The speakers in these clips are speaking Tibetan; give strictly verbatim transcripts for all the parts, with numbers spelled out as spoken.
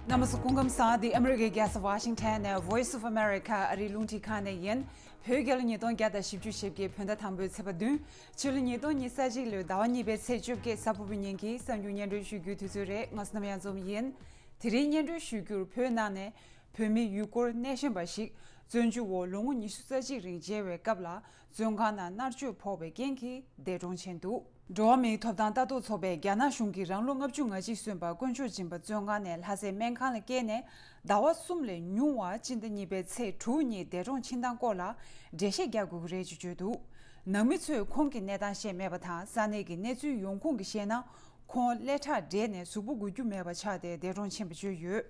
རྣམ་པ་ཚོ་སྐུ་ཁམས་བཟང་། འདི་ཨ་མི་རི་ཀའི་རྒྱལ་ས་ཝ་ཤིང་ཊོན་ནས་Voice of America ཨ་རིའི་རླུང་འཕྲིན་ཁང་ནས་ཡིན། བོད་རྒྱལ་ལོ་ཉིས་སྟོང་བརྒྱ་དང་བཞི་བཅུ་ཞེ་བརྒྱད་བོད་ཟླ་དང་པོའི་ཚེས་པ་བདུན། ཕྱི་ལོ་ཉིས་སྟོང་ཉི་ཤུ་རྩ་གཅིག་ལོའི་ཟླ་བ་གཉིས་པའི་ཚེས་བཅོ་བརྒྱད་གཟའ་ཕུར་བུའི་ཉིན་གྱི་གསར་འགྱུར་སྙན་སྒྲོན་ཞུ་རྒྱུའི་དུས་ཚོད་རེད། ང་བསོད་ནམས་གཡང་འཛོམས་ཡིན། དེ་རིང་སྙན་སྒྲོན་ཞུ་རྒྱུར། བོད་ནང་ནས་བོད་མི་ཡུལ་སྐོར་སྣེ་ཤན་པ་ཞིག་བཙོན་འཇུག་འོག་ལོ་ངོ་ཉི་ཤུ་རྩ་གཅིག་རིང་མཇལ་བའི་སྐབས་ལ། བཙོན་ཁང་ནང་མནར་གཅོད་ཕོག་པའི་རྐྱེན་གྱིས་འདས་གྲོངས་ཕྱིན་འདུག། འགྲོ་བ་མིའི་ཐོབ་ཐང་ལྟ་རྟོག་ཚོགས་པས་རྒྱ་ནག་གཞུང་གིས་རང་ལོ་ལྔ་བཅུ་ང་གཅིག་སོན་པ་དཀོན་མཆོག་སྦྱིན་པ་བཙོན་ཁང་ནས་ལྷ་སའི་སྨན་ཁང་ལ་བསྐྱལ་ནས་ཟླ་བ་གསུམ་ལས་ཉུང་བ་སྤྱི་ཟླ་གཉིས་པའི་ཚེས་དྲུག་ཉིན་འདས་གྲོངས་ཕྱིན་སྟངས་སྐོར་ལ་འགྲེལ་བཤད་རྒྱག་དགོས་ཀྱི་རེད་ཅེས་བརྗོད་འདུག། ནང་མི་ཚོས་ཁོང་གི་གནས་སྟངས་ཤེས་མེད་པ་དང་། ས་གནས་ཀྱི་གནས་ཚུལ་ཡོང་ཁུངས་ཀྱིས་བཤད་ན། ཁོང་ཀླད་ཁྲག་འདྲེས་ནས་གཟུགས་པོ་འགུལ་རྒྱུ་མེད་པ་ཆགས་ཏེ་འདས་གྲོངས་ཕྱིན་པ་བརྗོད་ཡོད།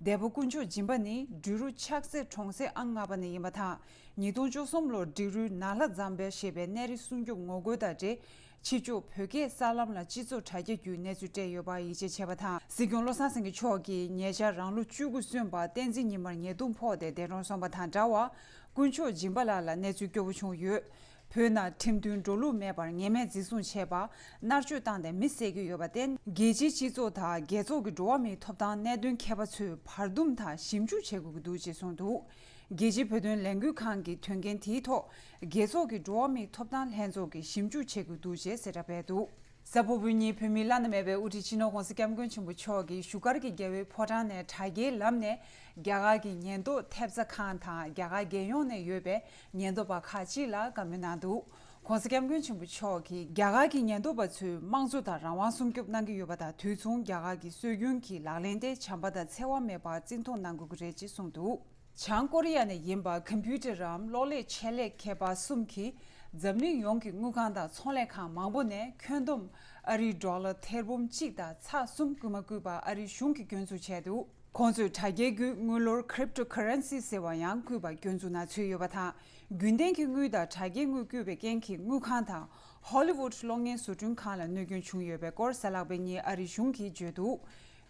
འདས་པོ་དཀོན་མཆོག་སྦྱིན་པ་ནི་འབྲི་རུ་ཆགས་སེ་གྲོང་གསེབ་ཨང་ལྔ་པ་ནས་ཡིན་པ་དང་། ཉིས་སྟོང་བཅུ་གསུམ་ལོར་འབྲི་རུའི་ན་ལྷ་ཛམ་བྷེལ་ཞེས་པའི་གནས་རི་སྲུང་སྐྱོབ་ངོ་རྒོལ་དང་འབྲེལ། ཕྱི་ཕྱོགས་བོད་སྐད་གསར་ལམ་ལ་སྤྱི་ཚོགས་དྲ་རྒྱ་བརྒྱུད་གནས་ཚུལ་སྤྲད་ཡོད་པར་ཡིད་ཆེས་བྱས་པ་དང་། སྲིད་སྐྱོང་བློ་བཟང་སེང་གེ་མཆོག་གིitnyecha རང་ལོ་བཅུ་དགུ་སོན་པ་བསྟན་འཛིན་ཉི་མར་ཉེས་རྡུང་ཕོག་སྟེ་འདས་གྲོངས་སོང་པ་དང་འདྲ་བར། དཀོན་མཆོག་སྦྱིན་པ་ལགས་ལ་གནས་ཚུལ་སྐྱོ་བོ་བྱུང་ཡོད། བོད་ནང་ཁྲིམས་མཐུན་འགྲོ་ལུགས་མེད་པར་ཉེས་མེད་འཛིན་བཟུང་བྱས་པ། མནར་གཅོད་བཏང་སྟེ་མི་བསད་ཀྱི་ཡོད་པར་བརྟེན། རྒྱལ་སྤྱིའི་སྤྱི་ཚོགས་དང་རྒྱལ་ཚོགས་ཀྱི་འགྲོ་བ་མིའི་ཐོབ་ཐང་གནད་དོན་མཁས་པ་ཚོས་བར་འདུམ་དང་ཞིབ་འཇུག་བྱེད་དགོས་ཀྱི་འདུག་ཅེས་གསུངས་འདུག། རྒྱལ་སྤྱིའི་བོད་དོན་ལས་འགུལ་ཁང་གིས་དོན་རྐྱེན་དེའི་ཐོག་རྒྱལ་ཚོགས་ཀྱི་འགྲོ་བ་མིའི་ཐོབ་ཐང་ལྷན་ཚོགས་ཀྱིས་ཞིབ་འཇུག་བྱེད་དགོས་འདུག་ཅེས་གསལ་བསྒྲགས་སྤེལ་འདུག། གཟའ་ཕུར་བུའི་ཉིན་བོད་མིའི་བླ་ན་མེད་པའི་དབུ་ཁྲིད་སྤྱི་ནོར་༧གོང་ས་༧སྐྱབས་མགོན་ཆེན་པོ་མཆོག་གིས་བཞུགས་སྒར་གྱི་རྒྱལ་བའི་ཕོ་བྲང་ནས་དྲ་རྒྱའི་ལམ་ནས་རྒྱ་གར་གྱི་ཉེན་རྟོག་ཐེབས་རྩ་ཁང་དང་རྒྱ་གར་རྒྱལ་ཡོངས་ནས་ཡོད་པའི་ཉེན་རྟོག་པ་ཁག་ཅིག་ལ་བཀའ་མོལ་གནང་འདུག། ༧གོང་ས་༧སྐྱབས་མགོན་ཆེན་པོ་མཆོག་གིས་རྒྱ་གར་གྱི་ཉེན་རྟོག་པ་ཚོས་དམངས་གཙོ་དང་རང་དབང་སྲུང་སྐྱོབ་གནང་གི་ཡོད་པ་དང་། དུས་མཚུངས་རྒྱ་གར་གྱི་སྲོལ་རྒྱུན་གྱི་ལག་ལེན་དེ་བྱམས་པ་དང་འཚེ་བ་མེད་པར་བརྩི་མཐོང་གནང་དགོས་ཀྱི་རེད་ཅེས་གསུངས་འདུག། བྱང་ཀོ་རི་ཡ་ནས་ཡིན་པ་ཀམ་པུའུ་ཊར་རམ་གློག་ཀླད་ཆེད་ལས་མཁས་པ་གསུམ་གྱིས་འཛམ་གླིང་ཡོངས་ཀྱི་དངུལ་ཁང་དང་ཚོང་ལས་ཁང་མང་པོ་ནས་ཁྱོན་བསྡོམས་ཨ་རིའི་ཌོ་ལར་ཐེར་འབུམ་གཅིག་དང་ཚེག་གསུམ་སྐུལ་མ་བསྐུལ་བར་ཨ་རིའི་གཞུང་གིས་སྐྱོན་འཛུགས་བྱས་འདུག། ཁོང་ཚོས་དྲ་རྒྱའི་བརྒྱུད་དངུལ་ལོར་Cryptocurrency ཟེར་བ་ཡང་བསྐུལ་བར་སྐྱོན་འཛུགས་ནང་ཚུད་ཡོད་པ་དང་། རྒྱུན་ལྡན་གྱི་དངུལ་དང་དྲ་རྒྱའི་དངུལ་བསྐུལ་བའི་རྐྱེན་གྱིས་དངུལ་ཁང་དང་Hollywood གློག་བརྙན་བཟོ་སྐྲུན་ཁང་ལ་གནོད་སྐྱོན་བྱུང་ཡོད་པའི་སྐོར་གཟའ་ལྷག་པའི་ཉིན་ཨ་རིའི་གཞུང་གིས་བརྗོད་འདུག།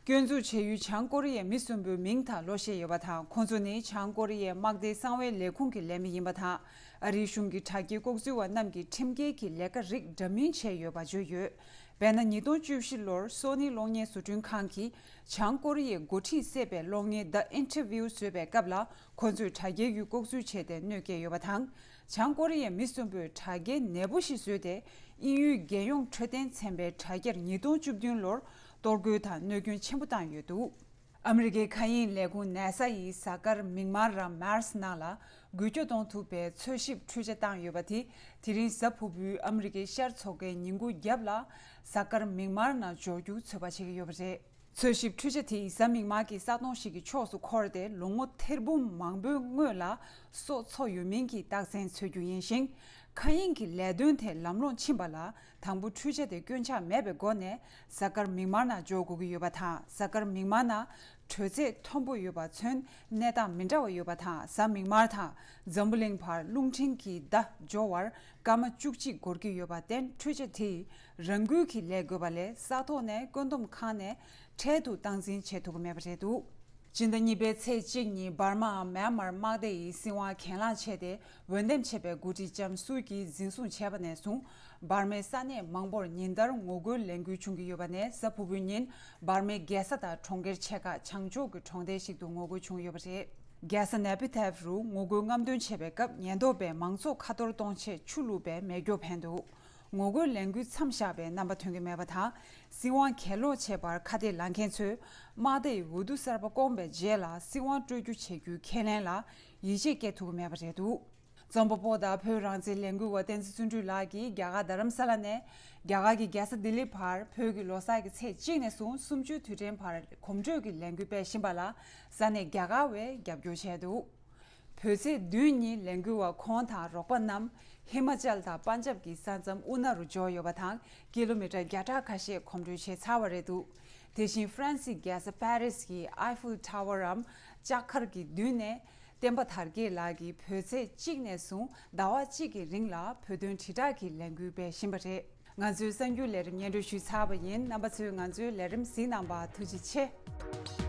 སྐྱོན་འཛུགས་བྱེད་ཡུལ་བྱང་ཀོ་རི་ཡའི་མི་གསུམ་པོའི་མིང་དང་ལོ་བཤད་ཡོད་པ་དང་། ཁོང་ཚོ་ནི་བྱང་ཀོ་རི་ཡའི་དམག་སྡེའི་གསང་བའི་ལས་ཁུངས་ཀྱི་ལས་མི་ཡིན་པ་དང་། ཨ་རིའི་གཞུང་གི་དྲ་རྒྱའི་ལྐོག་འཛུལ་བ་རྣམས་ཀྱིས་ཁྲིམས་འགལ་གྱི་ལས་ཀ་རིགས་འདྲ་མིན་བྱས་ཡོད་པ་བརྗོད་ཡོད། དཔེར་ན། ཉིས་སྟོང་བཅུ་བཞི་ལོར་Sony གློག་བརྙན་བཟོ་སྐྲུན་ཁང་གིས་བྱང་ཀོ་རི་ཡའི་འགོ་ཁྲིད་བསད་པའི་གློག་བརྙན་The Interview བཟོས་པའི་སྐབས་ལ། ཁོ་ཚོས་དྲ་རྒྱའི་བརྒྱུད་ལྐོག་འཛུལ་བྱས་ཏེ་གནོད་སྐྱེལ་ཡོད་པ་དང་། བྱང་ཀོ་རི་ཡའི་མི་གསུམ་པོས་དྲ་རྒྱའི་ནད་འབུ་ཞིག་བཟོས་ཏེ། དབྱིན་ཡུལ་རྒྱལ་ཡོངས་འཕྲོད་བསྟེན་ཚན་པའི་དྲ་རྒྱར་ཉིས་སྟོང་བཅུ་བདུན་ལོར་གཏོར་རྒོལ་དང་གནོད་སྐྱོན་ཆེན་པོ་བཏང་ཡོད་འདུག། ཨ་མི་རི་ཀའི་མཁའ་དབྱིངས་ལས་ཁུངས་NASA ཡིས་གཟའ་སྐར་མིག་དམར་རམ་Mars ནང་ལ་འགུལ་སྐྱོད་གཏོང་ཐུབ་པའི་འཚོལ་ཞིབ་འཕྲུལ་ཆ་བཏང་ཡོད་པ་དེ། དེ་རིང་གཟའ་ཕུར་བུའི་ཨ་མི་རི་ཀའི་ཤར་མཚོ་ཁའི་ཉིན་གུང་རྒྱབ་ལ་གཟའ་སྐར་མིག་དམར་ནང་འབྱོར་རྒྱུ་ཚོད་དཔག་བྱེད་ཀྱི་ཡོད་པ་རེད། འཚོལ་ཞིབ་འཕྲུལ་ཆ་དེས་གཟའ་མིག་དམར་གྱི་ས་སྟོང་ཞིག་གི་ཕྱོགས་སུ་འཁོར་ཏེ། ལོ་ངོ་ཐེར་འབུམ་མང་པོའི་སྔོན་ལ་སྲོག་འཚོ་ཡོད་མིན་གྱི་རྟགས་མཚན་འཚོལ་རྒྱུ་ཡིན་ཞིང་། མཁའ་དབྱིངས་ཀྱི་ལས་དོན་དེ་ལམ་ལྷོང་ཕྱིན་པ་ལ། དང་པོ་འཕྲུལ་ཆ་དེ་སྐྱོན་ཆག་མེད་པའི་སྒོ་ནས་གཟའ་སྐར་མིག་དམར་ནང་འབྱོར་དགོས་ཀྱི་ཡོད་པ་དང་། གཟའ་སྐར་མིག་དམར་ནང་དྲོད་ཚད་མཐོན་པོ་ཡོད་པ་མཚོན་གནས་སྟངས་མི་འདྲ་བ་ཡོད་པ་དང་། གཟའ་མིག་དམར་དང་འཛམ་བུ་གླིང་བར་རླུང་འཕྲིན་གྱི་ཟླ་འབྱོར་བར་སྐར་མ་བཅུ་གཅིག་འགོར་གྱི་ཡོད་པར་བརྟེན། འཕྲུལ་ཆ་དེས་རང་འགུལ་གྱིས་ལས་དགོས་པ་ལས། ས་ཐོག་ནས་བཀོད་འདོམས་ཁང་ནས་འཕྲལ་དུ་སྟངས་འཛིན་བྱེད་ཐུབ་ཀྱི་མེད་པ་རེད་འདུག། སྤྱི་ཟླ་གཉིས་པའི་ཚེས་གཅིག་ཉིན་འབར་མའམ་མེན་མར་དམག་སྡེ་ཡིས་སྲིད་དབང་གྱེན་ལངས་བྱས་ཏེ། འོས་འདེམས་བྱས་པའི་འགོ་ཁྲིད་ལྕམ་སུའུ་ཀྱིས་འཛིན་བཟུང་བྱས་པ་ནས་བཟུང་། འབར་མའི་ས་གནས་མང་པོར་ཉིན་ལྟར་ངོ་རྒོལ་ལས་འགུལ་བྱུང་གི་ཡོད་པ་ནས། གཟའ་ཕུར་བུའི་ཉིན་འབར་མའི་རྒྱལ་ས་དང་གྲོང་ཁྱེར་ཆེ་ཁག་བྱང་ཕྱོགས་ཀྱི་གྲོང་རྡལ་ཞིག་ཏུ་ངོ་རྒོལ་བྱུང་ཡོད་པ་རེད། རྒྱལ་ས་ནེ་པི་ཐེབ་རུ་ངོ་རྒོལ་རྔམ་སྟོན་བྱས་པའི་སྐབས། ཉེན་རྟོག་པས་མང་ཚོགས་ཁ་གཏོར་གཏོང་ཆེད་ཆུ་བླུགས་པའི་མེ་སྒྱོགས་འཕེན་འདུག། ངོ་རྒོལ་ལས་འགུལ་མཚམས་བཞག་པའི་རྣམ་པ་ཐོན་གྱི་མེད་པ་དང་། སྲིད་དབང་གྱེན་ལོག་བྱེད་པར་ཁ་གཏད་ལངས་མཁན་ཚོས་དམག་སྡེ་ཡི་འོས་བསྡུ་གསར་པ་བསྐོངས་པའི་རྗེས་ལ་སྲིད་དབང་སྤྲོད་རྒྱུ་བྱེད་རྒྱུའི་ཁས་ལེན་ལ་ཡིད་ཆེས་སྐྱེ་ཐུབ་ཀྱི་མེད་པ་རེད་འདུག། རྩོམ་པ་པོ་དང་བོད་རང་བཙན་ལས་འགུལ་བ་བསྟན་འཛིན་བརྩོན་འགྲུས་ལགས་ཀྱིས་རྒྱ་གར་རྡ་རམ་ས་ལ་ནས་རྒྱ་གར་གྱི་རྒྱལ་ས་ལྡི་ལི་བར་བོད་ཀྱི་ལོ་གསར་གྱི་ཚེས་གཅིག་ནས་བཟུང་གསུམ་བཅུའི་དུས་དྲན་བར་གོམ་བགྲོད་ཀྱི་ལས་འགུལ་སྤེལ་བཞིན་པ་ལ་ས་གནས་རྒྱ་གར་བས་རྒྱབ་སྐྱོར་བྱས་འདུག། བོད་ཚེས་བདུན་ཉིན་ལས་འགུལ་བ་ཁོང་དང་རོགས་པ་རྣམས་ཧི་མ་ཅལ་དང་པན་ཇབ་ཀྱི་ས་མཚམས་ཨུ་ན་རུ་འབྱོར་ཡོད་པ་དང་། ཀི་ལོ་མི་ཊར་བརྒྱ་ཕྲག་ཁ་ཤས་གོམ་བགྲོད་བྱས་ཚར་བ་རེད་འདུག། དེ་བཞིན་ཧྥ་རན་སིའི་རྒྱལ་ས་པེ་རིས་ཀྱི་ཨའི་ཧྥིལ་ཊ་ཝར་རམ་ལྕགས་མཁར་གྱི་མདུན་ནས་བསྟན་པ་དར་རྒྱས་ལགས་ཀྱིས་བོད་ཚེས་གཅིག་ནས་བཟུང་ཟླ་བ་གཅིག་གི་རིང་ལ་བོད་དོན་དྲིལ་བསྒྲགས་ཀྱི་ལས་འགུལ་སྤེལ་བཞིན་པ་རེད། ང་ཚོའི་གསར་འགྱུར་ལས་རིམ་སྙན་སྒྲོན་ཞུས་ཚར་བ་ཡིན། རྣམ་པ་ཚོས་ང་ཚོའི་ལས་རིམ་གཟིགས་གནང་བར་ཐུགས་རྗེ་ཆེ།